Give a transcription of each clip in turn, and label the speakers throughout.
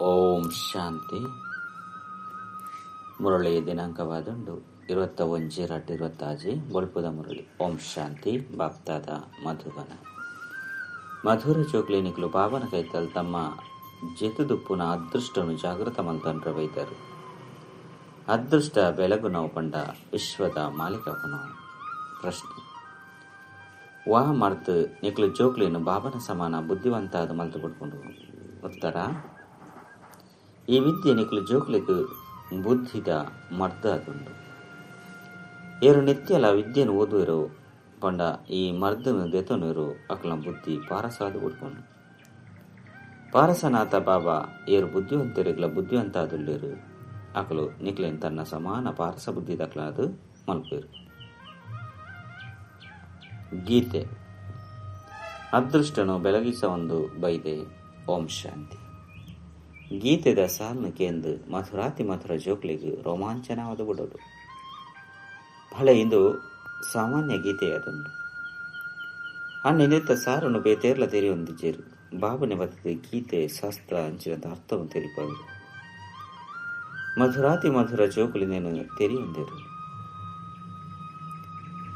Speaker 1: ಓಂ ಶಾಂತಿ. ಮುರಳಿ ದಿನಾಂಕವಾದುಂಡು 21/2/26 ಬೊಲ್ಪುದ ಮುರಳಿ. ಓಂ ಶಾಂತಿ. ಬಾಪ್ತಾದ ಮಧುಬನ ಮಧುರ ಚೋಕ್ಲಿನಿಕ್ಲು ಬಾಬನ ಕೈತಲ್ ತಮ್ಮ ಜೆತುದುಪ್ಪುನ ಅದೃಷ್ಟನು ಜಾಗೃತ ಮಲ್ತಂಡ್ರ ಬೈದರು. ಅದೃಷ್ಟ ಬೆಳಗು ನಾವು ಪಂಡ ವಿಶ್ವದ ಮಾಲೀಕನು. ಪ್ರಶ್ನೆ: ವಾ ಮರ್ತು ನಿಕ್ಲು ಜೋಕ್ಲಿನು ಬಾಬನ ಸಮಾನ ಬುದ್ಧಿವಂತಾದ ಮಲ್ತು ಕೊಡ್ಕೊಂಡು? ಉತ್ತರ: ಈ ವಿದ್ಯೆ ನಿಕ್ಲು ಜೋಕ್ಲಿಗೆ ಬುದ್ಧಿದ ಮರ್ದಾದುಂಡು. ಏರು ನಿತ್ಯಲ ವಿದ್ಯೆನು ಓದುವಿರು ಪಂಡ ಈ ಮರ್ದನು ದೆತೊನುರು ಅಕ್ಲ ಬುದ್ಧಿ ಪಾರಸಾದು ಬಿಡ್ಕೊಂಡು. ಪಾರಸನಾಥ ಬಾಬಾ ಏರು ಬುದ್ಧಿವಂತರಿಗ್ಲ ಬುದ್ಧಿವಂತಾದುಳ್ಳೇರು ಅಕಲು ನಿಕ್ಲೇನ್ ತನ್ನ ಸಮಾನ ಪಾರಸ ಬುದ್ಧಿ ದಕ್ಲಾದು ಮಲ್ಪೇರು. ಗೀತೆ ಅದೃಷ್ಟನು ಬೆಳಗಿಸ ಒಂದು ಬೈದೆ. ಓಂ ಶಾಂತಿ. ಗೀತೆದ ಸಾಲ್ನು ಕೇಂದು ಮಧುರಾತಿ ಮಧುರ ಜೋಕ್ಲಿಗೆ ರೋಮಾಂಚನವಾದ ಬಿಡೋದು. ಭಳೆ ಇಂದು ಸಾಮಾನ್ಯ ಗೀತೆಯಾದುಂಡು. ಅಣ್ಣಿನಿತ್ತ ಸಾರನ್ನು ಬೇತೇರ್ಲ ತೆರೆಯೊಂದಿಜೇರು ಬಾಬನೆ ಬತ್ತದ ಗೀತೆ ಶಾಸ್ತ್ರ ಅಂಚಿನದ ಅರ್ಥವನ್ನು ತೆರಿಪಾದರು. ಮಧುರಾತಿ ಮಧುರ ಜೋಕುಲಿನೇನು ತೆರೆಯೊಂದೇರು.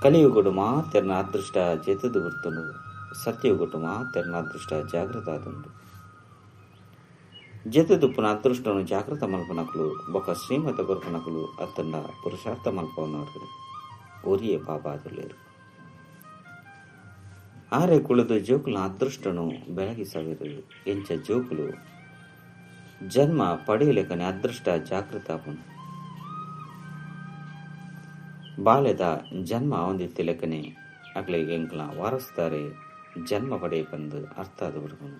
Speaker 1: ಕಲಿಯುಗುಡು ಮಾತೆರ್ನ ಅದೃಷ್ಟ ಜೆತದು ಬಿಡ್ತುಂಡು. ಸತ್ಯಯುಗುಟ್ಟು ಮಾತೆರ್ನ ಅದೃಷ್ಟ ಜಾಗೃತ ಆದುಂಡು. ಜೆತದುಪ್ಪುನ ಅದೃಷ್ಟನು ಜಾಗೃತ ಮಲ್ಪನಕಲು ಬೊಕ ಶ್ರೀಮತ ಕೊರ್ಪನಕಲು ಅತ್ತಂಡ ಪುರುಷಾರ್ಥ ಮಲ್ಪವನವರು ಒರಿಯೇ ಬಾಬಾದುಳ್ಳೇರು. ಆರೆ ಕುಳಿದು ಜೋಕುಲ ಅದೃಷ್ಟನು ಬೆಳಗಿಸವಿರು. ಎಂಚ ಜೋಕುಲು ಜನ್ಮ ಪಡೆಯಲೇಕನೆ ಅದೃಷ್ಟ ಜಾಗೃತ ಆಪುಂಡು. ಬಾಲ್ಯದ ಜನ್ಮ ಹೊಂದಿತ್ತಿಲೆಕ್ಕನೆ ಅಕ್ಲೆಗ್ ಎಂಕ್ಲ ವಾರಸ್ತಾರೆ ಜನ್ಮ ಪಡೆಯ ಬಂದು ಅರ್ಥ ಆದ ಬಿಡ್ಕೊಂಡು.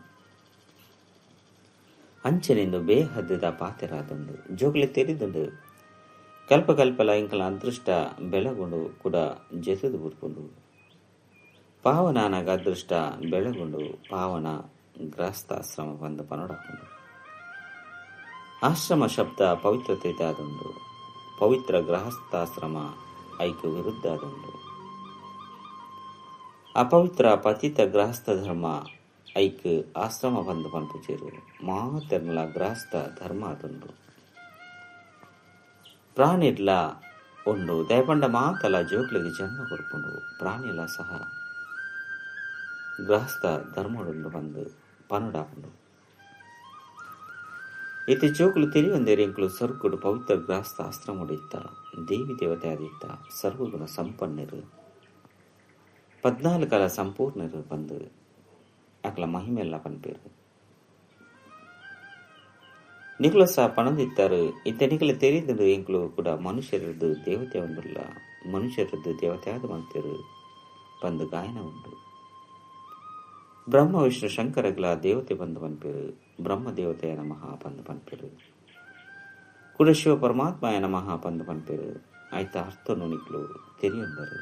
Speaker 1: ಅಂಚನೆಂದು ಬೇಹದ್ದದ ಪಾತೆರಾದುಂಡು. ಜೋಕುಲೆ ತೆರಿದುಂಡು. ಕಲ್ಪ ಕಲ್ಪಲ ಎಂಕಲ ಅದೃಷ್ಟ ಬೆಳಗುಂಡು ಕೂಡ ಜೆತದು ಬಿಡ್ಕೊಂಡು. ಪಾವನಾನಾಗ ಅದೃಷ್ಟ ಬೆಳಗುಂಡು ಪಾವನ ಗ್ರಹಸ್ಥಾಶ್ರಮ ಬಂದು ಪನೋಡಾಕೊಂಡು. ಆಶ್ರಮ ಶಬ್ದ ಪವಿತ್ರತೆ ಆದುಂಡು. ಪವಿತ್ರ ಗೃಹಸ್ಥಾಶ್ರಮ ಐಕ್ಯ ವಿರುದ್ಧ ಆದುಂಡು. ಅಪವಿತ್ರ ಪತಿತ ಗೃಹಸ್ಥ ಧರ್ಮ ಐಕ್ ಆಶ್ರಮ ಬಂದು ಪನ್ಪುಚೇರು. ಮಾತೆರ್ನಲ ಗೃಹಸ್ಥ ಧರ್ಮ ಆದುಂಡು. ಪ್ರಾಣಿಡ್ಲ ಉಂಡು ದಯಪಂಡ ಮಾತಲ ಜೋಕ್ಲಿಗೆ ಜನ್ಮ ಕೊರ್ಪುಂಡು. ಪ್ರಾಣಿಲ ಸಹ ಗೃಹಸ್ಥ ಧರ್ಮಡುಂಡು ಬಂದು ಪನುಡಾಪುಂಡು. ಇತ್ತೆ ಜೋಕುಲು ತಿಳಿಯೊಂದೇರು ಎಂಕುಲು ಸ್ವರ್ಗುಡು ಪವಿತ್ರ ಗೃಹಸ್ಥ ಆಶ್ರಮಡು ಇತ್ತ ದೇವಿ ದೇವತೆ ಆದಿತ್ತ ಸರ್ವಗುಣ ಸಂಪನ್ನರು 14 ಕಾಲ ಸಂಪೂರ್ಣರು ಬಂದು ಅಕ್ಲ ಮಹಿಮೆಲ್ಲ ಪನ್ಪೇರು. ನಿಕ್ಲು ಸಹ ಪಣದಿತ್ತಾರೆ. ಇತ್ತೆ ನಿಕ್ಲು ತೆರಿದು ಎಂಕುಲು ಕೂಡ ಮನುಷ್ಯರದ್ದು ದೇವತೆ ಒಂದುಲ್ಲ ಮನುಷ್ಯರದ್ದು ದೇವತೆ ಆದ ಮಂತೇರು ಬಂದು ಗಾಯನ ಉಂಟು. ಬ್ರಹ್ಮ ವಿಷ್ಣು ಶಂಕರಗ್ಲ ದೇವತೆ ಬಂದು ಪನ್ಪೇರು. ಬ್ರಹ್ಮ ದೇವತೆಯ ನಮಃ ಬಂದು ಪನ್ಪೇರು. ಕೂಡ ಶಿವ ಪರಮಾತ್ಮಯ ನಮಃ ಬಂದು ಪನ್ಪೇರು. ಆಯ್ತ ಅರ್ಥನು ನಿಕ್ಲು ತೆರಿಯೊಂದರು.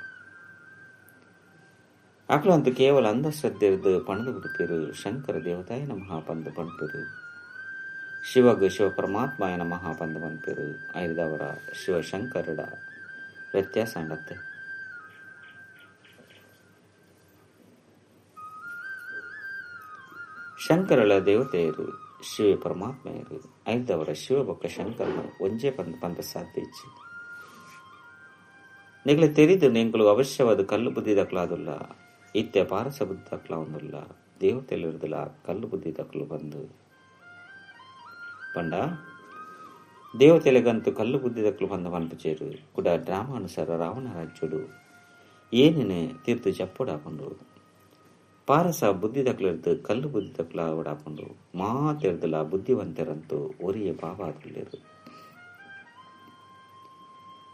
Speaker 1: ಅಕ್ಲು ಅಂತೂ ಕೇವಲ ಅಂಧಶ್ರದ್ಧೆರ್ದು ಪಣದು ಬಿಡುತ್ತೇರು. ಶಂಕರ ದೇವತಾಯ ನಮಃ ಬಂದು ಪನ್ಪೇರು. ಶಿವಗ್ ಶಿವ ಪರಮಾತ್ಮಯ ನಮಃ ಬಂದು ಪನ್ಪೇರು. ಐದವರ ಶಿವಶಂಕರಡ ವ್ಯತ್ಯಾಸ ಅಂಡತ್ತೆ. ಶಂಕರಳ ದೇವತೆಯರು ಶಿವ ಪರಮಾತ್ಮೆಯರು. ಐದವರ ಶಿವಬೊಕ್ಕ ಶಂಕರನು ಒಂಜೇ ಪಂದ ಪಂದ ಸಾಧ್ಯ ಇಚ್ಚು. ನಿಗಲೆ ತೆರಿದು ನೆಂಕಲು ಅವಶ್ಯವಾದ ಕಲ್ಲು ಬುದ್ಧಿ ದಕ್ಕಲಾದುಲ್ಲ. ಇತ್ತೆ ಪಾರಸ ಬುದ್ಧಿ ದಕ್ಕಲ ಒಂದುಲ್ಲ. ದೇವತೆಯಲ್ಲಿರುದಿಲ್ಲ ಕಲ್ಲು ಬುದ್ಧಿ ದಕ್ಕಲು ಬಂದು ಪಂಡ ದೇವತೆಲೆಗಂತೂ ಕಲ್ಲು ಬುದ್ಧಿ ದಕ್ಕಲು ಬಂದ ಪನ್ಪುಚೇರು. ಕೂಡ ಡ್ರಾಮಾನುಸಾರ ರಾವಣ ರಾಜ್ಯುಡು ಏನೇನೆ ತೀರ್ತು ಜಪ್ಪುಡಾಪುಂಡು. ಪಾರಸ ಬುದ್ಧಿ ದಕ್ಕಲಿರ್ದು ಕಲ್ಲು ಬುದ್ಧಿ ದಕ್ಕಲಾವಡಾಪುಂಡು. ಮಾತೆರ್ದಲ ಬುದ್ಧಿವಂತರಂತೂ ಒರಿಯ ಬಾಬಾದುಳ್ಳೇರು.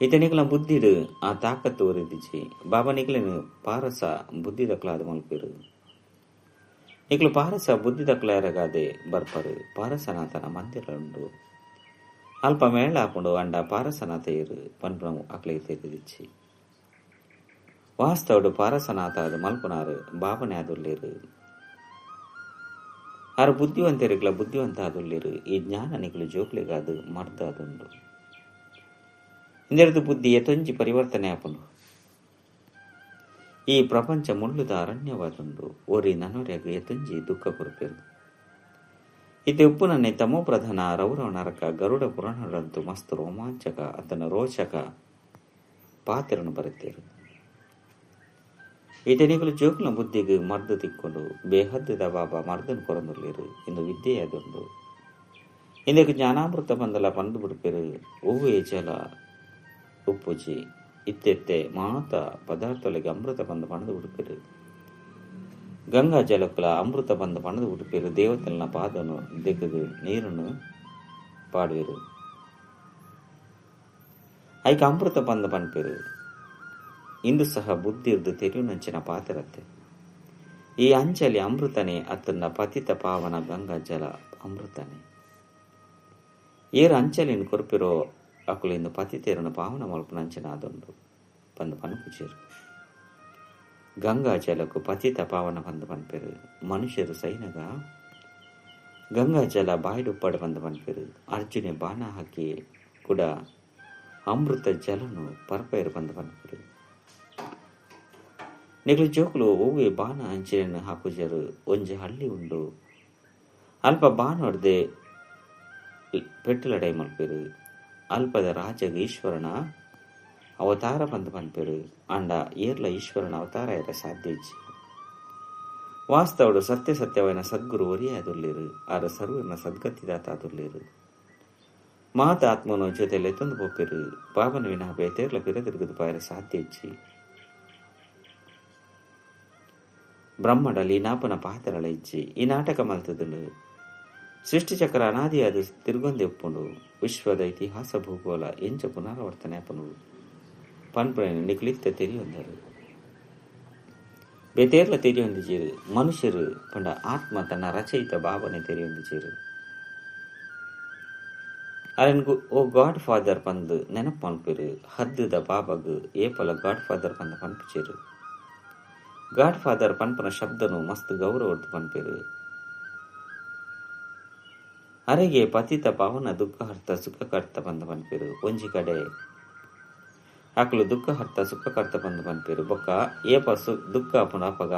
Speaker 1: ಇತನಿಕಲ ಬುದ್ಧಿಡು ಆ ತಾಕತ್ತು ಒರಿದಿಜಿ. ಬಾಬಾ ನಿಕ್ಲೇನು ಪಾರಸ ಬುದ್ಧಿ ದಕ್ಕಲಾದ ಮಲ್ಪೇರು. ನಿಕ್ಲು ಪಾರಸ ಬುದ್ಧಿ ದಕ್ಕಲಾರಗಾದೆ ಬರ್ಪರು. ಪಾರಸನಾಥನ ಮಂದಿರ ಉಂಡು. ಅಲ್ಪ ಮೇಳ ಹಾಕೊಂಡು ಅಂಡ ಪಾರಸನಾಥ ಏರು ಪನ್ಪುನವು ಅಕ್ಲೆಗೆ ತೆರೆದಿಚ್ಚಿ. ವಾಸ್ತವಡು ಪಾರಸನಾಥ ಅದು ಮಲ್ಪುನಾರು ಬಾಬನೆ ಆದುಳ್ಳೇರು. ಆರು ಬುದ್ಧಿವಂತರಿಗ್ಲ ಬುದ್ಧಿವಂತ ಆದುಳ್ಳೇರು. ಈ ಜ್ಞಾನ ನಿಕ್ಲು ಜೋಕ್ಲಿಗಾದು ಮರ್ದಾದುಂಡು. ಇಂದೆರದು ಬುದ್ಧಿ ಎತೊಂಜಿ ಪರಿವರ್ತನೆ ಆಪುಂಡು. ಈ ಪ್ರಪಂಚ ಮುಳ್ಳುದ ಅರಣ್ಯವಾದುಂಡು. ಒರಿ ನನೊರ್ಯಾಗ ಎತೊಂಜಿ ದುಃಖ ಕೊರ್ಪೇರು. ಇತ್ತೆ ಉಪ್ಪುನನ್ನೇ ತಮೋ ಪ್ರಧಾನ ರೌರವ ನರಕ ಗರುಡ ಪುರಾಣದಂತೂ ಮಸ್ತ್ ರೋಮಾಂಚಕ ಅತನ ರೋಚಕ ಪಾತ್ರನು ಬರುತ್ತೇರು. ಇತನಿಗಳು ಜೋಕುಲ ಬುದ್ಧಿಗೆ ಮರ್ದು ತಿಕ್ಕೊಂಡು ಬೇಹದ್ದದ ಬಾಬಾ ಮರ್ದನು ಕೊರಂದುರ್ಲಿರು ಇಂದು ವಿದ್ಯೆಯಾದೊಂದು ಇಂದಕ್ಕೆ ಜ್ಞಾನಾಮೃತ ಬಂದಲ ಪಂದು ಬಿಡುಪೇರು. ಒವ್ವೇ ಜಲ ಉಪ್ಪುಜಿ ಇತ್ತೆತ್ತೆ ಮಾತ ಪದಾರ್ಥಗಳಿಗೆ ಅಮೃತ ಬಂದು ಪಣದು ಬಿಡುಪೇರು. ಗಂಗಾ ಜಲಕುಲ ಅಮೃತ ಬಂದು ಪಣದು ಬಿಡುಪೇರು. ದೇವತೆಲನ ಪಾದನು ದಿಕ್ಕದು ನೀರನ್ನು ಪಾಡುವರು. ಐಕ ಅಮೃತ ಬಂದು ಪನ್ಪೇರು. ಇಂದು ಸಹ ಬುದ್ಧಿರ್ದು ತೆರಿಯುನಂಚಿನ ಪಾತ್ರತ್ತೆ. ಈ ಅಂಚಲಿ ಅಮೃತನೇ ಅತ್ತನ್ನ ಪತಿತ ಪಾವನ ಗಂಗಾ ಜಲ ಅಮೃತನೇ. ಏರು ಅಂಚಲಿನ ಕೊರ್ಪಿರೋ ಅಕುಲು ಇಂದು ಪತಿತೇರನ್ನು ಪಾವನ ಮಲ್ಪುನಂಚಿನ ಅದೊಂದು ಬಂದು ಪನ್ಪುಚೇರು. ಗಂಗಾ ಜಲಕ್ಕೂ ಪತಿತ ಪಾವನ ಬಂದು ಪನ್ಪೇರು. ಮನುಷ್ಯರು ಸೈನಗ ಗಂಗಾ ಜಲ ಬಾಯಿಡುಪ್ಪಾಡು ಬಂದು ಪನ್ಪೇರು. ಅರ್ಜುನೆ ಬಾಣ ಹಾಕಿ ಕೂಡ ಅಮೃತ ಜಲನು ಪರ್ಪೇರು ಬಂದು ಪನ್ಪೇರು. ನಿಗಲು ಜೋಕುಲು ಒವ್ವೆ ಬಾಣ ಅಂಚಿನ ಹಾಕುಜರು. ಒಂಜಿ ಹಳ್ಳಿ ಉಂಡು ಅಲ್ಪ ಬಾಣ ಹೊಡೆದೆ ಪೆಟ್ಟುಲಡೈ ಮಲ್ಪೇರು. ಅಲ್ಪದ ರಾಜಗ ಈಶ್ವರನ ಅವತಾರ ಬಂದು ಪನ್ಪೇರು. ಅಂಡ ಏರ್ಲ ಈಶ್ವರನ ಅವತಾರ ಇರ ಸಾಧ್ಯ ಇಜ್ಜಿ. ವಾಸ್ತವಡು ಸತ್ಯ ಸತ್ಯವಾದ ಸದ್ಗುರು ಒರಿಯೇ ಅದುರ್ಲಿರು. ಆರ ಸರ್ವನ ಸದ್ಗತಿದಾತ ಅದುರ್ಲಿರು. ಮಾತ ಆತ್ಮನು ಜೊತೆಯಲ್ಲಿ ತಂದು ಪೋಪೇರು. ಬಾಬನ ವಿನಃ ಬೇತೇರ್ಲ ಪಿರ ತಿರುಗದು ಪಾಯರ ಸಾಧ್ಯ ಇಜ್ಜಿ. ಬ್ರಹ್ಮಡಲಿ ನಾಪನ ಪಾತ್ರಗಳ ಇಜ್ಜಿ. ಈ ನಾಟಕ ಮಲ್ತದಳು ಸೃಷ್ಟಿಚಕ್ರ ಅನಾದಿಯಾದ ತಿರುಗೊಂದೆ ಒಪ್ಪುಂಡು. ವಿಶ್ವದ ಇತಿಹಾಸ ಭೂಗೋಳ ಎಂಚ ಪುನರಾವರ್ತನೆ ಅಪನು ಪನ್ಪುನ ನಿಕ್ಲಿತ್ತ ತೆರಿಯೊಂದರು. ಬೇತೇರ್ಲ ತೆರಿಯೊಂದಿಜೇರು. ಮನುಷ್ಯರು ಪಂಡ ಆತ್ಮ ತನ್ನ ರಚಯಿತ ಭಾವನೆ ತೆರಿಯೊಂದಿಜೇರು. ಅರನ್ಗು ಓ ಗಾಡ್ ಫಾದರ್ ಪಂದು ನೆನಪು ಮಲ್ಪೇರು. ಹದ್ದುದ ಬಾಬಾಗು ಏಪಲ ಗಾಡ್ ಫಾದರ್ ಪಂದು ಪನ್ಪುಚೇರು. ಗಾಡ್ ಫಾದರ್ ಪನ್ಪನ ಶಬ್ದನು ಮಸ್ತ್ ಗೌರವದ್ದು ಪನ್ಪೇರು. ಅರೆಗೆ ಪತಿತ ಪಾವನ ದುಃಖಹರ್ತ ಸುಖಕರ್ತ ಬಂದು ಪನ್ಪೇರು. ಒಂಜಿ ಕಡೆ ಆಕಲು ದುಃಖಹರ್ತ ಸುಖಕರ್ತ ಬಂದು ಪನ್ಪೇರು. ಬೊಕ್ಕ ಏಪ ದುಃಖ ಅಪಗ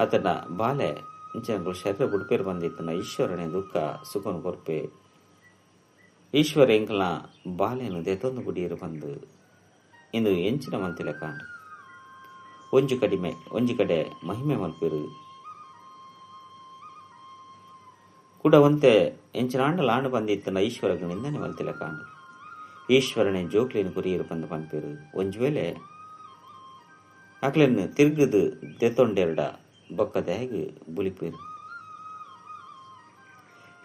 Speaker 1: ಆತನ ಬಾಲೆ ಇಂಚನಗಳು ಶರೀರ ಬುಡ್ಪೇರು ಬಂದಿತ್ತನ ಈಶ್ವರನೇ ದುಃಖ ಸುಖನು ಕೊರ್ಪೆ. ಈಶ್ವರ ಎಂಕಲ್ನ ಬಾಲೆನು ದೆತೊಂದು ಗುಡಿಯರು ಬಂದು ಇಂದು ಎಂಚಿನ ಮಂತಿಲ ಕಾಂಡು. ಒಂಜಿ ಕಡೆ ಮಹಿಮೆ ಮಲ್ಪೇರು. ಕೂಡ ಒಂತೆ ಎಂಚಿನಾಂಡಲ ಆಂಡು ಬಂದಿತ್ತನ ಈಶ್ವರಗ ನಿಂದನೆ ಮಲ್ತಿಲ ಕಾಂಡು. ಈಶ್ವರನೇ ಜೋಕ್ಲಿನ ಕುರಿಯರು ಬಂದು ಪನ್ಪೇರು. ಒಂಜಿ ವೇಳೆ ಅಕ್ಲೆನ್ ತಿರುಗದು ದೆತೊಂಡೆರಡ ಬೊಕ್ಕದ ಹೇಗೆ ಬುಲಿಪೇರು.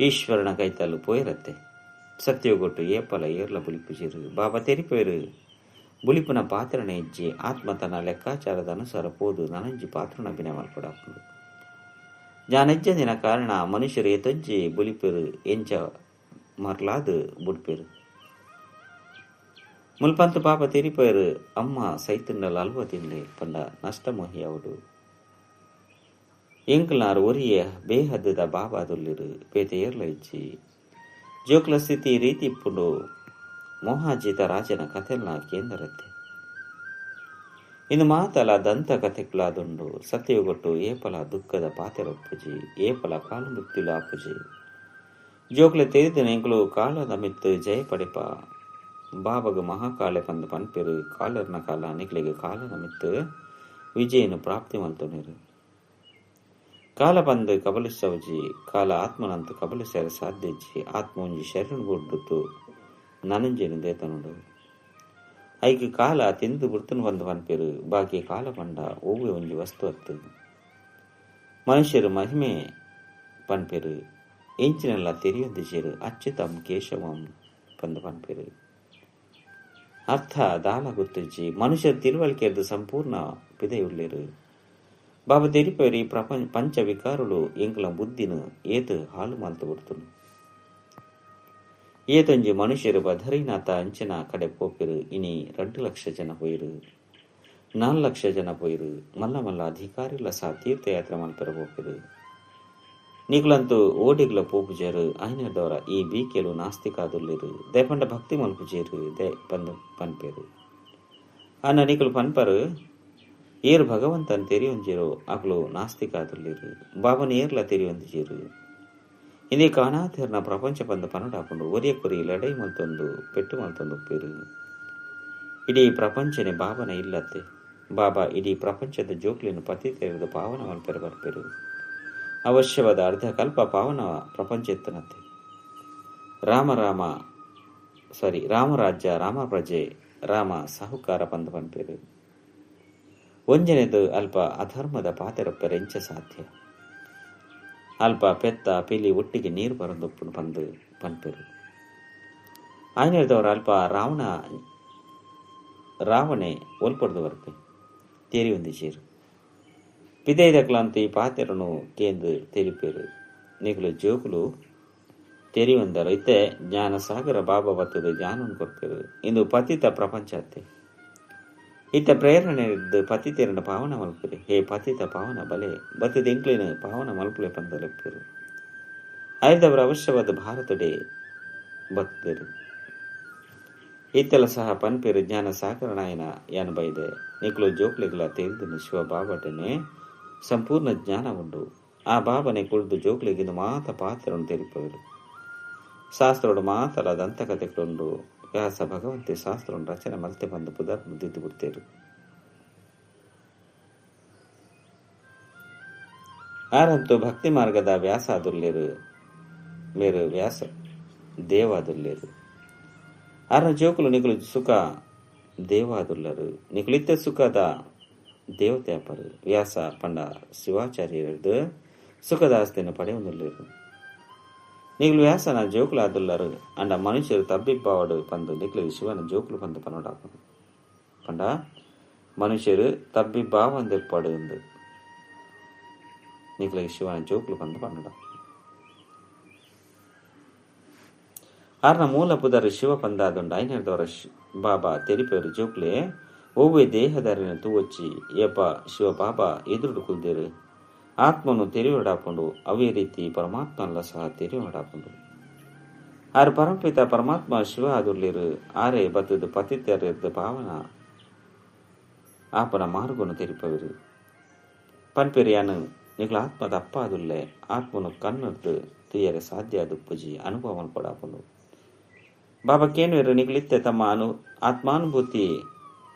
Speaker 1: ಈಶ್ವರನ ಕೈತಲ್ಲು ಪೋಯಿರತ್ತೆ. ಸತ್ಯಗೊಟ್ಟು ಏಪಲ ಏರ್ಲ ಬುಲಿಪುಜಿರು. ಬಾಬಾ ತೆರಿಪೇರು. ಬುಲಿಪುನ ಪಾತ್ರಣ ಇಜ್ಜಿ. ಆತ್ಮ ತನ್ನ ಲೆಕ್ಕಾಚಾರದ ಅನುಸಾರ ಪೋದು ನನಂಜಿ ಪಾತ್ರಣ ಅಭಿನಯ ಮಲ್ಪಡಾಪುಂಡು. ಜಾನಜ್ಜಂದಿನ ಕಾರಣ ಮನುಷ್ಯರು ಏತೊಂಜಿ ಬುಲಿಪೇರು ಎಂಚ ಮರ್ಲಾದು ಬುಡ್ಪೇರು. ಮುಲ್ಪಂತು ಪಾಪ ತೆರಿಪೇರು. ಅಮ್ಮ ಸೈತುಂಡಲ ಅಲ್ವ ತಿನ್ಲೆ ಪಂಡ ನಷ್ಟ ಮೋಹಿಯಾವುಡು. ಎಂಕಲ್ನಾರು ಒರಿಯ ಬೇಹದ್ದದ ಬಾಬಾ ದುಲ್ಲಿರು. ಪೇತೆ ಏರ್ಲ ಇಜ್ಜಿ. ಜೋಕ್ಲ ಸ್ಥಿತಿ ರೀತಿ ಇಪ್ಪುಂಡು. ಮೋಹಾಜಿತ ರಾಜನ ಕಥೆಲ್ನ ಕೇಂದ್ರತ್ತೆ. ಇನ್ನು ಮಾತಲ ದಂತ ಕಥೆಕ್ಲಾದುಂಡು. ಸತ್ಯಗೊಟ್ಟು ಏಪಲ ದುಃಖದ ಪಾತೆರೊಪ್ಪುಜಿ. ಏಪಲ ಕಾಲು ಮೃತ್ಯುಲ ಆಪುಜಿ. ಜೋಕ್ಲೆ ತೆರಿದ ಎಂಕುಲು ಕಾಲದ ಮಿತ್ತು ಜಯ ಪಡೆಪ. ಬಾಬಗ ಮಹಾಕಾಲೆ ಪಂದು ಪನ್ಪೇರು. ಕಾಲರ್ನ ಕಾಲ ನಿಕ್ಲೆಗೆ ಕಾಲದ ಮಿತ್ತು ವಿಜಯನು ಪ್ರಾಪ್ತಿ ಮಲ್ತೊನಿರು. ಕಾಲ ಬಂದು ಕಬಲಿಸವಜಿ. ಕಾಲ ಆತ್ಮನಂತ ಕಬಲಿಸರ ಸಾಧ್ಯಜ್ಜಿ. ಆತ್ಮ ಒಂಜಿ ಶರಣ ಬುಡ್ಡುತ್ತು ನನಂಜೇನು ದೇತನುಡು. ಐಕ್ ಕಾಲ ತಿಂದು ಬುಡ್ತನು ಬಂದು ಪನ್ಪೇರು. ಬಾಕಿ ಕಾಲ ಪಂಡ ಒವ್ವೆ ಒಂಜಿ ವಸ್ತು ಅತ್ತು. ಮನುಷ್ಯರು ಮಹಿಮೆ ಪನ್ಪೇರು. ಎಂಚಿನೆಲ್ಲ ತೆರಿಯೊಂದಿಜೇರು. ಅಚ್ಯುತಂ ಕೇಶವಂ ಪಂದು ಪನ್ಪೇರು. ಅರ್ಥ ದಾಲ ಗೊತ್ತಿಜ್ಜಿ. ಮನುಷ್ಯರು ತಿಳುವಳಿಕೆಯದು ಸಂಪೂರ್ಣ ಪಿದೆಯುಳ್ಳೇರು. ಬಾಬಾ ತೆರಿಪೇರು. ಈ ಪ್ರಪಂಚ ಪಂಚ ವಿಕಾರುಳು ಎಂಕಲ ಬುದ್ಧಿನ ಏತು ಹಾಳು ಮಾಲ್ತು ಬಿಡ್ತನು. ಏತೊಂಜಿ ಮನುಷ್ಯರು ಬದರಿನಾಥ ಅಂಚಿನ ಕಡೆ ಪೋಪಿರು. ಇನಿ 2 ಲಕ್ಷ ಜನ ಪೋಯಿರು, 4 ಲಕ್ಷ ಜನ ಪೋಯಿರು. ಮಲ್ಲ ಮಲ್ಲ ಅಧಿಕಾರಿಲ ಸಹ ತೀರ್ಥಯಾತ್ರೆ ಮಲ್ಪೆರ ಪೋಪಿರು. ನಿಕುಲಂತೂ ಓಡಿಗ್ಲ ಪೋಪುಜೇರು. ಐನದವರ ಈ ಬೀಕೆಲು ನಾಸ್ತಿಕಾದುಲ್ಲಿರು. ದಯಪಂಡ ಭಕ್ತಿ ಮಲ್ಪುಜೇರು they ಪಂದು ಪನ್ಪೇರು. ಅನ್ನ ನಿಕುಲು ಪನ್ಪರು ಏರು ಭಗವಂತನ ತೆರಿಯೊಂಜೇರು ಅಕಲು ನಾಸ್ತಿಕಾದುಲ್ಲಿರು. ಬಾಬನ ಏರ್ಲ ತೆರಿಯೊಂದಿಜೇರು. ಇಂದೇ ಕಾಣಾತಿರ್ನ ಪ್ರಪಂಚ ಪಂದ ಪನಡಾಪುಂಡು ಒರಿಯ ಕೊರಿ ಲಡೈ ಮಲ್ತೊಂದು ಪೆಟ್ಟು ಮಲ್ತೊಂದು ಉಪ್ಪೇರು. ಇಡೀ ಪ್ರಪಂಚನೆ ಬಾಬನ ಇಲ್ಲತ್ತೆ. ಬಾಬಾ ಇಡೀ ಪ್ರಪಂಚದ ಜೋಕ್ಲಿನ ಪತಿ ತೆರೆದು ಪಾವನ ಮಲ್ಪೆರ ಬರ್ಪೇರು. ಅವಶ್ಯವಾದ ಅರ್ಧ ಕಲ್ಪ ಪಾವನ ಪ್ರಪಂಚ ಎತ್ತನತ್ತೆ. ರಾಮರಾಜ್ಯ ರಾಮ ಪ್ರಜೆ ರಾಮ ಸಾಹುಕಾರ ಪಂದ ಪನ್ಪೇರು. ಒಂಜನೆದು ಅಲ್ಪ ಅಧರ್ಮದ ಪಾತೆರೊಪ್ಪೆರೆಂಚ ಸಾಧ್ಯ. ಅಲ್ಪ ಪೆತ್ತ ಪಿಲಿ ಒಟ್ಟಿಗೆ ನೀರು ಬರಂದೊಪ್ಪುನು ಪಂದು ಪನ್ಪೇರು. ಆಯ್ನೆರ್ದವರು ಅಲ್ಪ ರಾವಣೆ ಒಲ್ಪಡ್ದು ಬರ್ಪೆ ತೇರಿ ಒಂದು ಚೇರು ಪಿದೈದಕ್ಲಂತ ಈ ಪಾತೆರನು ಕೇಂದು ತೆರಿಪೇರು. ನಿಗುಲು ಜೋಕುಲು ತೆರಿ ಒಂದರು ಇತ್ತೆ ಜ್ಞಾನ ಸಾಗರ ಬಾಬಾ ಬತ್ತದ ಜ್ಞಾನವನ್ನು ಕೊರ್ಪೇರು. ಇಂದು ಪತಿತ ಪ್ರಪಂಚ ಅತ್ತೆ. ಇತ್ತ ಪ್ರೇರಣೆ ಪತಿತೇರನ ಪಾವನ ಮಲ್ಪುರೆ. ಹೇ ಪತಿತ ಪಾವನ ಬಲೆ ಬತ್ತದ ಎಂಕ್ಲಿನ ಪಾವನ ಮಲ್ಪುಲೆ ಪಂದಲೆಪ್ಪೇರು. ಐದವರ ಅವಶ್ಯವಾದ ಭಾರತಡೆ ಬತ್ತದರು. ಇತ್ತೆಲ್ಲ ಸಹ ಪನ್ಪೇರು ಜ್ಞಾನ ಸಾಗರನಾಯನ ಯಾನ್ ಬೈದೆ ನಿಕ್ಲು ಜೋಕ್ಲಿಗ್ಲ ತಿಳಿದು ಶಿವ ಬಾಬಟನೆ ಸಂಪೂರ್ಣ ಜ್ಞಾನ ಉಂಡು. ಆ ಬಾಬನೆ ಕುಳಿದು ಜೋಕ್ಲಿಗಿಂದು ಮಾತ ಪಾತ್ರವನ್ನು ತೆರಿಪವರು. ಶಾಸ್ತ್ರೋಡು ಮಾತಲ ದಂತಕತೆಗಳುಂಡು. ವ್ಯಾಸ ಭಗವಂತೆ ಶಾಸ್ತ್ರವನ್ನು ರಚನೆ ಮಲ್ತೆ ಬಂದು ಪುದರ್ ಮುದ್ದಿದ್ದು ಬಿಡ್ತೇರು. ಆರಂತೂ ಭಕ್ತಿ ಮಾರ್ಗದ ವ್ಯಾಸ ಅದುಲ್ಲೇರು, ಮೇರು ವ್ಯಾಸ ದೇವಾದುಲ್ಲೇರು. ಆರನ ಜೋಕುಲು ನಿಕುಲು ಸುಖ ದೇವಾದುಲ್ಲರು. ನಿಕುಲಿತ್ತ ಸುಖದ ದೇವತೆ ಅಪರು. ವ್ಯಾಸ ಪಂಡ ಶಿವಾಚಾರ್ಯರದು ಸುಖದಾಸ್ತಿಯನ್ನು ಪಡೆಯುವುದಿಲ್ಲರು. ನಿಗುಲು ವ್ಯಾಸನ ಜೋಕುಲು ಆದುಲ್ಲರು. ಅಂಡ ಮನುಷ್ಯರು ತಬ್ಬಿಬ್ಬಾವಡು ಪಂದು ನಿಕ್ಲು ಶಿವನ ಜೋಕುಲು ಪಂದು ಪನ್ನೋಡಾಪನು. ಪಂಡ ಮನುಷ್ಯರು ತಬ್ಬಿಬ್ಬಾವಂದಿರ್ಪಾಡು ಎಂದು ನಿಕ್ಲಿಗೆ ಶಿವನ ಜೋಕುಲು ಪಂದು ಪನ್ನೋಡ. ಆರ್ನ ಮೂಲ ಪುದರ್ ಶಿವ ಪಂದಾದುಂಡು. ಐನರ್ದವರ ಬಾಬಾ ತೆರಿಪೇರು ಜೋಕ್ಲೆ ಒವ್ವೆ ದೇಹದಾರಿನ ತೂವಚ್ಚಿ ಏಪ ಶಿವ ಬಾಬಾ ಎದುರುಡು ಕುಲ್ದೇರು. ಆತ್ಮನು ತೆರಿವಡಾಪುಂಡು. ಅವೇ ರೀತಿ ಪರಮಾತ್ಮಲ್ಲ ಸಹ ತೆರಿವಡಾಪುಂಡು. ಆರು ಪರಮಪಿತ ಪರಮಾತ್ಮ ಶಿವ ಆದುರ್ಲಿರು. ಆರೇ ಬತ್ತದು ಪತಿತರಿರ್ದು ಪಾವನ ಆಪನ ಮಾರ್ಗನು ತೆರಿಪವರು. ಪನ್ಪೆರಿಯಾನು ನಿಗಳ ಆತ್ಮದ ಅಪ್ಪ ಆದುಲ್ಲೆ. ಆತ್ಮನು ಕಣ್ಣದ್ದು ತುಯ್ಯರೆ ಸಾಧ್ಯ ಅದು ಪೂಜಿ ಅನುಭವ ಪಡಾಪುಂಡು. ಬಾಬಾ ಕೇನುವರು ನಿಗಳಿತ್ತೆ ತಮ್ಮ ಆತ್ಮಾನುಭೂತಿ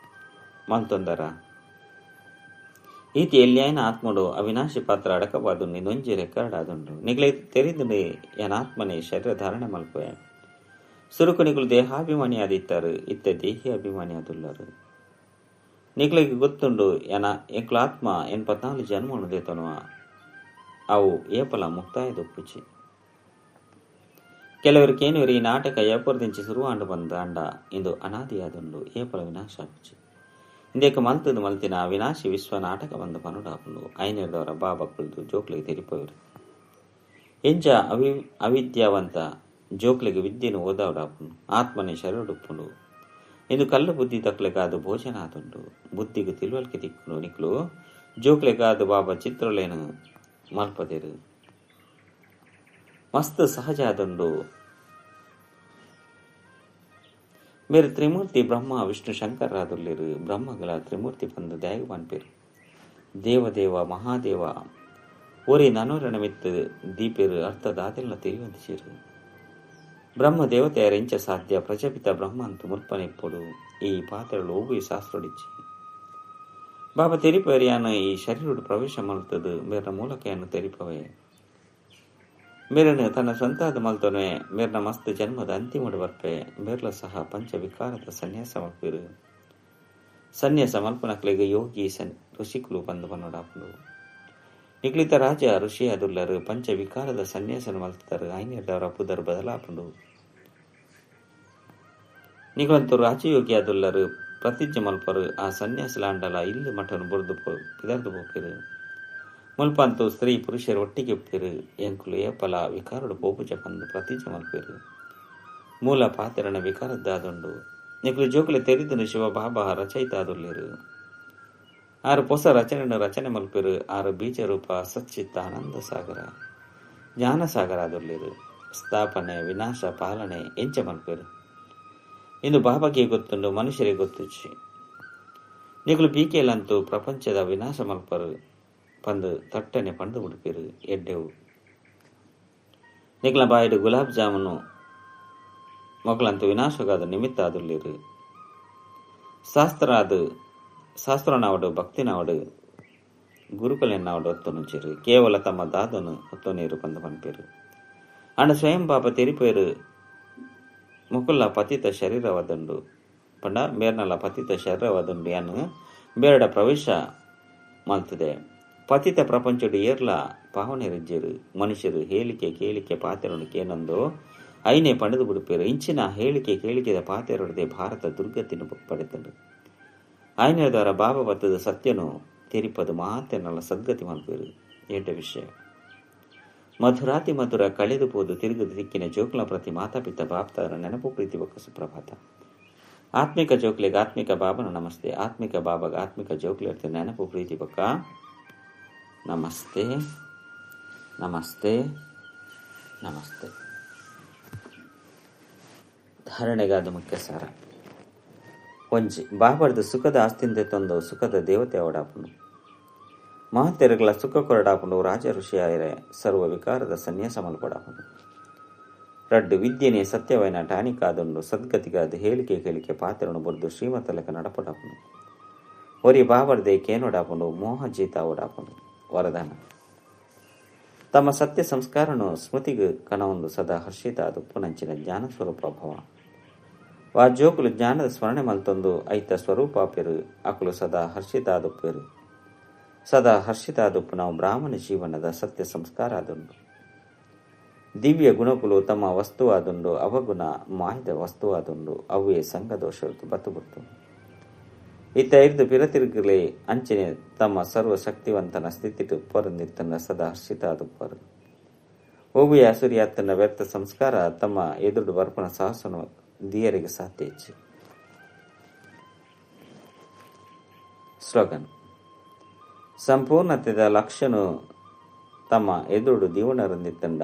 Speaker 1: ಮಲ್ತೊಂದರ. ಈತಿ ಎಲ್ಲಿಯೈನ ಆತ್ಮಡು ಅವಿನಾಶಿ ಪಾತ್ರ ಅಡಕವಾದು ನಿನ್ನೊಂಜಿ ರೆಕಾರ್ಡ್ ಆದುಂಡು. ನಿಗಲೇ ತೆರಿದು ಎನ್ ಆತ್ಮನೇ ಶರೀರ ಧಾರಣೆ ಮಲ್ಪೆ. ಸುರುಕು ನಿಗುಲು ದೇಹಾಭಿಮಾನಿ ಆದಿತ್ತಾರೆ. ಇತ್ತೆ ದೇಹಿ ಅಭಿಮಾನಿ ಆದುಲ್ಲರು. ನಿಗಳಿಗೆ ಗೊತ್ತುಂಡು ಎನ ಎಂಕ್ಲ ಆತ್ಮ 84 ಜನ್ಮನು ದೇತನುವ ಅವು ಏಪಲ ಮುಕ್ತಾಯದೊಪ್ಪುಚಿ. ಕೆಲವರು ಕೇನುವರು ಈ ನಾಟಕ ಏಪರ್ದಿಂಚಿ ಸುರುವಾಂಡು ಬಂದ ಅಂಡ ಇಂದು ಅನಾದಿಯಾದುಂಡು. ಏಪಲ ವಿನಾಶ ಆಪುಚಿ. ಇಂದೇಕ ಮಲ್ತದು ಮಲ್ತಿನ ವಿನಾಶಿ ವಿಶ್ವ ನಾಟಕ ಬಂದ ಪನುಡಾಪುಂಡು. ಐನೇರ್ದವರ ಬಾಬಾ ಕುಳಿದು ಜೋಕ್ಲಿಗೆ ತೆರಿಪವರು. ಎಂಜ ಅವಿದ್ಯಾವಂತ ಜೋಕ್ಲಿಗೆ ವಿದ್ಯೆಯನ್ನು ಓದಾವಡಾಪುಂಡು. ಆತ್ಮನೇ ಶರೀರಡುಪ್ಪುಂಡು. ಇಂದು ಕಲ್ಲು ಬುದ್ಧಿ ತಕ್ಲೆಗಾದು ಭೋಜನ ಆದುಂಡು. ಬುದ್ಧಿಗೆ ತಿಳುವಳಿಕೆ ತಿಕ್ಕು ನಿಕ್ಲು ಜೋಕ್ಲೆಗಾದು ಬಾಬಾ ಚಿತ್ರಲೇನು ಮಲ್ಪದೇರು. ಮಸ್ತ್ ಸಹಜ ಆದುಂಡು. ಮೇರು ತ್ರಿಮೂರ್ತಿ ಬ್ರಹ್ಮ ವಿಷ್ಣು ಶಂಕರಾದುಲ್ಲೇರು. ಬ್ರಹ್ಮಗಳ ತ್ರಿಮೂರ್ತಿ ಬಂದು ದ್ಯಾಗ ಪನ್ಪೇರು. ದೇವದೇವ ಮಹಾದೇವ ಒರಿ ನನೋರಣ ಮಿತ್ತು ದೀಪೇರು ಅರ್ಥ ದಾದೆಲ್ಲ ತಿಳಿವಂತಿರು. ಬ್ರಹ್ಮ ದೇವತೆಯರ ಇಂಚ ಸಾಧ್ಯ. ಪ್ರಜಾಪಿತ ಬ್ರಹ್ಮ ಅಂತ ಮುಲ್ಪನೆಪ್ಪೊಡು. ಈ ಪಾತ್ರಗಳು ಒವ್ವೆ ಶಾಸ್ತ್ರಡಿಚ್ಚಿ ಬಾಬಾ ತೆರಿಪೇರಿಯಾನ ಈ ಶರೀರುಡು ಪ್ರವೇಶ ಮಲ್ತದು ಮೇರ್ನ ಮೂಲಕೆಯನ್ನು ತೆರಿಪವೆ. ಮೇರನು ತನ್ನ ಸ್ವಂತಾದ ಮಲ್ತೊನೆ. ಮೇರ್ನ ಮಸ್ತ್ ಜನ್ಮದ ಅಂತಿಮಡು ಬರ್ಪೆ. ಮೇರ್ಲ ಸಹ ಪಂಚವಿಕಾರದ ಸನ್ಯಾಸ ಮಲ್ಪಿರು. ಸನ್ಯಾಸ ಮಲ್ಪನಕ್ಲಿಗೆ ಯೋಗಿ ಋಷಿಕುಲು ಬಂದು ಬನ್ನೋಡಾಪುಂಡು. ನಿಕ್ಲಿತ ರಾಜ ಋಷಿ ಅದುಲ್ಲರು ಪಂಚವಿಕಾರದ ಸನ್ಯಾಸನ ಮಲ್ತರು. ಐನೇರ್ದವರ ಪುದರ್ ಬದಲಾಪುಂಡು. ನಿಗಳಂತೂ ರಾಜಯೋಗಿ ಅದುಲ್ಲರು. ಪ್ರತಿಜ್ಞೆ ಮಲ್ಪರು. ಆ ಸನ್ಯಾಸಲಾಂಡಲ ಇಲ್ಲಿ ಮಠನು ಬುರ್ದು ಪಿದರ್ದು ಪೋಪಿರು. ಮುಲ್ಪಂತು ಸ್ತ್ರೀ ಪುರುಷರು ಒಟ್ಟಿಗೆ ಉಪ್ಪಿರು. ಎಂಕುಲು ಏಪಲ ವಿಕಾರುಡು ಪೋಪುಜ ಬಂದು ಪ್ರತಿಜ್ಞೆ ಮಲ್ಪಿರು. ಮೂಲ ಪಾತ್ರನ ವಿಕಾರದ್ದಾದುಂಡು. ನಿಕ್ಲು ಜೋಕುಲೆ ತೆರಿದನು ಶಿವ ಬಾಬಾ ರಚಯಿತ ಆದುಲ್ಲೇರು. ಆರು ಹೊಸ ರಚನೆ ರಚನೆ ಮಲ್ಪಿರು. ಆರು ಬೀಜರೂಪ ಸಚ್ಚಿತ್ತ ಆನಂದ ಸಾಗರ ಜ್ಞಾನಸಾಗರ ಆದುಲ್ಲೇರು. ಸ್ಥಾಪನೆ ವಿನಾಶ ಪಾಲನೆ ಎಂಚ ಮಲ್ಪಿರು. ಇಂದು ಬಾಬಾಗೆ ಗೊತ್ತುಂಡು, ಮನುಷ್ಯರಿಗೆ ಗೊತ್ತುಚ್ಚಿ. ನಿಗುಲು ಪೀಕೆಲಂತೂ ಪ್ರಪಂಚದ ವಿನಾಶ ಮಲ್ಪರು ಪಂದು ತಟ್ಟನೆ ಪಂಡು ಉಡುಪಿರು ಎಡ್ಡೆವು. ನಿಕ್ಲ ಬಾಯಿಡ್ ಗುಲಾಬ್ ಜಾಮೂನು ಮೊಕಲಂತ ವಿನಾಶಗಾದ ನಿಮಿತ್ತ ಆದುಲ್ಲೇರು. ಶಾಸ್ತ್ರಾದ ಶಾಸ್ತ್ರನಾವಡು ಭಕ್ತಿನಾವಡು ಗುರುಕುಲೆನ್ನಾವಡು ಒತ್ತೊನುಚೇರು ಕೇವಲ ತಮ್ಮ ದಾದನು ಒತ್ತೊನೇರು ಪಂದ ಪನ್ಪೇರು. ಅಂಡ ಸ್ವಯಂ ಪಾಪ ತೆರಿಪೇರು ಮುಕುಲ್ಲ ಪತಿತ ಶರೀರವಾದಂಡು ಪಂಡ ಮೇರ್ನಲ್ಲ ಪತಿತ ಶರೀರವಾದಂಡು ಯಾನು ಬೇರಡ ಪ್ರವೇಶ ಮಲ್ತದೆ. ಪತಿತ ಪ್ರಪಂಚಡು ಏರ್ಲ ಪಾವನೆರಿಜ್ಜರು ಮನುಷ್ಯರು ಹೇಳಿಕೆ ಕೇಳಿಕೆ ಪಾತೆರನು ಕೇನಂದು ಐನೇ ಪಂಡದು ಬಿಡುಪೇರು. ಇಂಚಿನ ಹೇಳಿಕೆ ಕೇಳಿಕೆದ ಪಾತೆರೊಡದೆ ಭಾರತ ದುರ್ಗತಿನ ಪಡೆತಂಡು. ಐನೇ ದ್ವಾರ ಬಾಬಾ ಬತ್ತದ ಸತ್ಯನು ತೆರಿಪದು ಮಾತೆನಲ್ಲ ಸದ್ಗತಿ ಮಲ್ಪೇರು. ಏಟ ವಿಷಯ ಮಧುರಾತಿ ಮಧುರ ಕಳೆದು ಪೋದು ತಿರುಗದು ದಿಕ್ಕಿನ ಜೋಕ್ಲ ಪ್ರತಿ ಮಾತಾಪಿತ ಬಾಪ್ತಾರ ನೆನಪು ಪ್ರೀತಿ ಬೊಕ್ಕ ಸುಪ್ರಭಾತ. ಆತ್ಮಿಕ ಜೋಕ್ಲೆಗೆ ಆತ್ಮಿಕ ಬಾಬನ ನಮಸ್ತೆ. ಆತ್ಮಿಕ ಬಾಬಾಗ ಆತ್ಮಿಕ ಜೋಕ್ಲೆ ನೆನಪು ಪ್ರೀತಿ ಬೊಕ್ಕ ನಮಸ್ತೆ ನಮಸ್ತೆ ನಮಸ್ತೆ. ಧಾರಣೆಗಾದ ಮುಖ್ಯ ಸಾರ. ಒಂಜಿ ಬಾಬರ್ದು ಸುಖದ ಆಸ್ತಿಂದೆ ತಂದು ಸುಖದ ದೇವತೆ ಅವಡಾಪನು. ಮಹತ್ತೆರಗಳ ಸುಖ ಕೊರಡಾಪನು ರಾಜ ಋಷಿಯಾಯರೆ ಸರ್ವ ವಿಕಾರದ ಸನ್ಯಾಸ ಮಲ್ಪಡಾಪನು. ರಡ್ಡು ವಿದ್ಯೆನೇ ಸತ್ಯವೈನ ಟಾನಿಕಾದಂಡು ಸದ್ಗತಿಗಾದ ಹೇಳಿಕೆ ಕೇಳಿಕೆ ಪಾತ್ರನು ಬರೆದು ಶ್ರೀಮತಲಕ ನಡಪಡಾಪನು. ಒರಿ ಬಾಬರ್ದೆ ಕೇನೋಡಾಪನು ಮೋಹ ಜೀತ ಓಡಾಪನು. ವರದಾನ ತಮ್ಮ ಸತ್ಯ ಸಂಸ್ಕಾರನು ಸ್ಮೃತಿಗೆ ಕಣವೊಂದು ಸದಾ ಹರ್ಷಿತ ಅದು ಪುನಂಚಿನ ಜ್ಞಾನ ಸ್ವರೂಪ ಭವ. ವಾ ಜೋಕುಲು ಜ್ಞಾನದ ಸ್ಮರಣೆ ಮಲ್ತೊಂದು ಐತ ಸ್ವರೂಪಾಪೆರು ಅಕುಲು ಸದಾ ಹರ್ಷಿತ ಆದುಪ್ಪೇರು. ಸದಾ ಹರ್ಷಿತ ಆದುಪ್ಪು ನಾವು ಬ್ರಾಹ್ಮಣ ಜೀವನದ ಸತ್ಯ ಸಂಸ್ಕಾರ ಆದುಂಡು. ದಿವ್ಯ ಗುಣಕುಲು ತಮ್ಮ ವಸ್ತುವಾದುಂಡು ಅವಗುಣ ಮಾಹಿದ ವಸ್ತುವಾದುಂಡು ಅವೇ ಸಂಘದೋಷ ಬತ್ತು ಬತ್ತು ಇತ್ತ ಇರ್ದು ಪಿರತಿರುಗಲೇ ಅಂಚನೆ ತಮ್ಮ ಸರ್ವಶಕ್ತಿವಂತನ ಸ್ಥಿತಿಟು ಪೊರಂದಿತ್ತನ ಸದಾ ಹರ್ಷಿತ ಆದುಪ್ಪರು. ಓಬುಯ ಅಸುರಿಯಾತನ ವ್ಯರ್ಥ ಸಂಸ್ಕಾರ ತಮ್ಮ ಎದುರು ಬರ್ಪಣ ಸಾಹಸನು ದಿಯರಿಗೆ ಸಾಧ್ಯ ಹೆಚ್ಚು. ಸ್ಲೋಗನ್ ಸಂಪೂರ್ಣತೆದ ಲಕ್ಷನು ತಮ್ಮ ಎದುರು ದೀವಣರಂದಿತ್ತಂಡ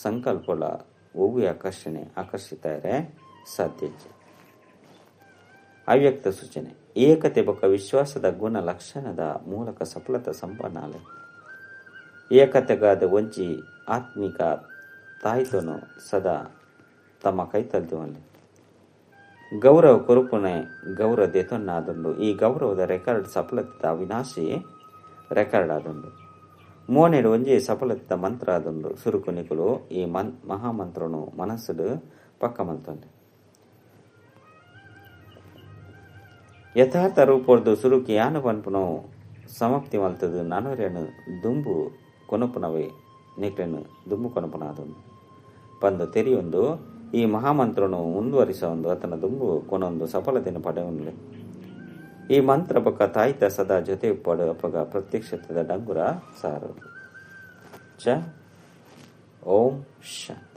Speaker 1: ಸಂಕಲ್ಪಗಳ ಓಬುಯ ಆಕರ್ಷಣೆ ಆಕರ್ಷಿತಾರೆ ಸಾಧ್ಯ ಹೆಚ್ಚು. ಅವ್ಯಕ್ತ ಸೂಚನೆ ಏಕತೆ ಬೊಕ್ಕ ವಿಶ್ವಾಸದ ಗುಣ ಲಕ್ಷಣದ ಮೂಲಕ ಸಫಲತ ಸಂಪನ್ನಾಲೆ. ಏಕತೆಗಾದ ಒಂಜಿ ಆತ್ಮಿಕ ತಾಯ್ತನು ಸದಾ ತಮ್ಮ ಕೈತಲ್ದಿವಲ್ಲಿ ಗೌರವ ಕೊರುಪುನೆ ಗೌರವ ದೇತೊನ್ನಾದುಂಡು. ಈ ಗೌರವದ ರೆಕಾರ್ಡ್ ಸಫಲತೆದ ಅವಿನಾಶಿ ರೆಕಾರ್ಡ್ ಆದುಂಡು. ಮೋನೆಡು ಒಂಜಿ ಸಫಲತೆದ ಮಂತ್ರ ಆದುಂಡು. ಸುರುಕು ನಿಕುಲು ಈ ಮಹಾಮಂತ್ರನು ಮನಸ್ಸುಡು ಪಕ್ಕ ಮಲ್ತೊಂದು ಯಥಾರ್ಥ ರೂಪೊರ್ದು ಸುರುಕಿ ಯಾನು ಪನ್ಪುನವು ಸಮಾಪ್ತಿ ಮಲ್ತದು ನನೊರೆನು ದುಂಬು ಕೊನಪುನವೇ ನಿಕ್ಲೆನು ದುಂಬು ಕೊನಪುನಾದೊಂದು ಪಂದು ತೆರಿಯೊಂದು ಈ ಮಹಾಮಂತ್ರನು ಮುಂದುವರಿಸ ಒಂದು ಆತನ ದುಂಬು ಕೊನೊಂದು ಸಫಲತೆಯನ್ನು ಪಡೆಯುವನ್ಲೆ. ಈ ಮಂತ್ರ ಬೊಕ್ಕ ತಾಯ್ತ ಸದಾ ಜೊತೆ ಪಡು ಅಪಗ ಪ್ರತ್ಯಕ್ಷತೆದ ಡಂಗುರ ಸಾರು. ಚ ಓಂ ಶಾಂತಿ.